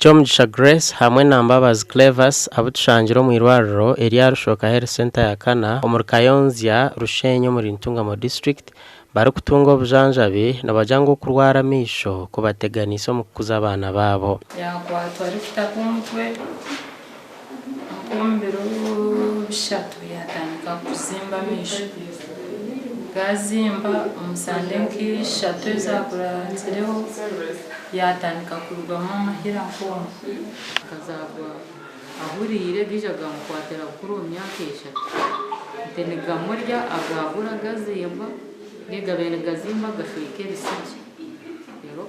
Kyomugisha Grace hamwe na Mbabazi Clevas abu tushangire omu irwariro erya Rushoka Health Centre ya kana omuri Kayonzya, Rushenyi omuri Ntungamo District barikutunga obujanjabi nibagira ngu okurwara amaisho kubateganiise omu kukuza abaana baabo. Yaakwatwa arikutaka omutwe nk'omu biro bishatu yaatandika kuzimba amaisho. Gaazimba omu sande nk'ishatu ezaakuratsireho yaatandika kurugamu amahira nk'omwe. Akazaarwa ahuriire gaija gaamukwatira bukuru omu myaka eshatu. Nti nigamurya agaagura gazimba, gabaire nigazimba gashweka ebisigi. Reero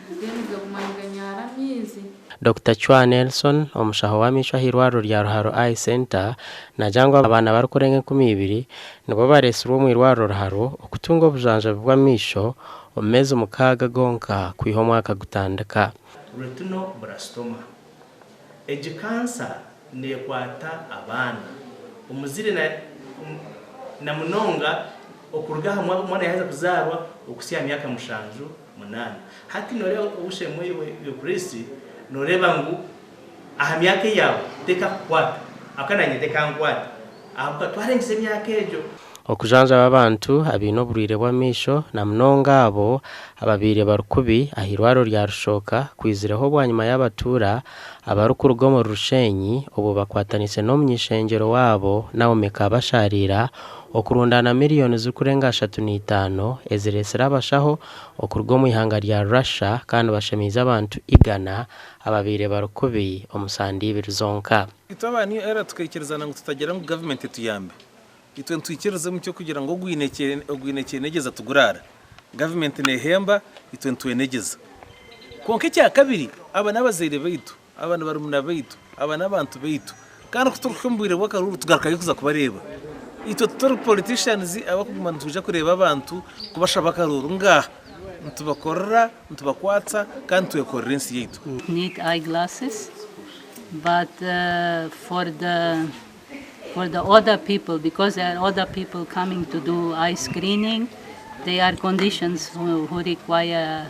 mbwenu gaguma niganyaara amaizi. Dokita Chwa Nelson, omushaho w'amaisho ah'eirwariro rya Ruharo Eye Centre, naagira ngu abaana barikurenga 2000 nibo bareetsirwe omu irwariro Ruharo okutunga obujanjabi bw'amaisho omu meezi mukaaga gonka kwiha omwaka gutandika. Retinoblastoma. Egi kansa neekwata abaana. Omuzaire na na munonga okuruga aha mwana yaaheza kuzaarwa okuhitsya aha myaka mushanju munaana. Hati nooreeba ow'eishe-emwe iwe Chris, nooreeba ngu aha myaka eyaawe tekakukwata ahabw'okuba naanye tekankwata ahabw'okuba twarengyeza emyaka egyo. Okujanjaba abantu abaine oburwaire bw'amaisho na munonga abo ababaire bari kubi aha irwariro rya Rushoka kwizireho bwanyima y'abatuura abarikuruga omuri Rushenyi obwo bakwataniise n'omuny'ishengyero waabo Naomi Kabasharira okurundaana miriyoni zirikurenga 35 eziretsire abashaho okuruga omu ihanga rya Russia kandi bashemeize abantu igana ababaire bari kubi omu sande ibiri zonka. Itwe aba New Era tukaikirizana ngu tutagira ngu gavumenti etuyambe. Itwe nitwikiriza omu ky'okugira ngu ogwine kyenegyeza tiguraara. Gavumenti neehemba, itwe nitwenegyeza. Kwonka ekya kabiri, aba n'abazaire baitu, aba ni barumuna baitu, aba n'abantu baitu. Kandi ku turikuhika omu bwire bw'akaruuru tugarukayo kuza kubareeba. Itwe tituri politicians abarikuguma nitwija kureeba abantu kubashaba akaruuru. Ngaaha! Nitubakorera, nitubakwatsa kandi nitwekorera ensi yaitu. Need eye glasses but for the for the other people because there are other people coming to do eye screening they are conditions who, who require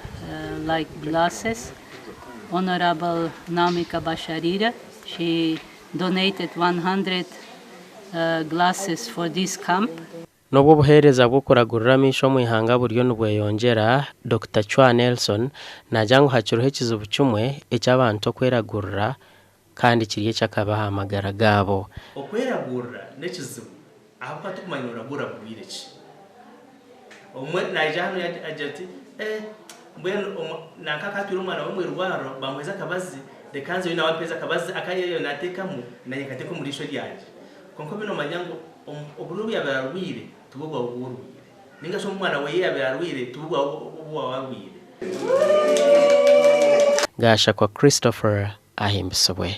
like glasses Honorable Naomi Kabasharira she donated 100 glasses for this camp. N'obu obuheereza bw'okuragurira amaisho omu ihanga buriyo nibweyongyera, Dokita Chwa Nelson naagira ngu hakiriho ekizibu kimwe eky'abantu okweragurira kandi kiri eky'akabi aha magara gaabo. Okweragurira n'ekizibu ahabw'okuba tikumanya nooragurira burwaire ki. Obumwe naija hanu agira ati, Eh, mbwenu nanka akatwire omwana we omu irwariro bamuheeza akabazi, reka nzeyo nawe ampeeze akabazi aku yaabaire naateekamu naanye nkateeka omu riisho ryangye. Kwonka obe noomanya ngu oburwaire obu yaabaire arwaire tibwo bwawe obu orwaire. Nainga shi obu omwana we yaabaire arwaire tibwo bwawe obu waawe arwaire. Gashakwa Christopher ahimbisibwe.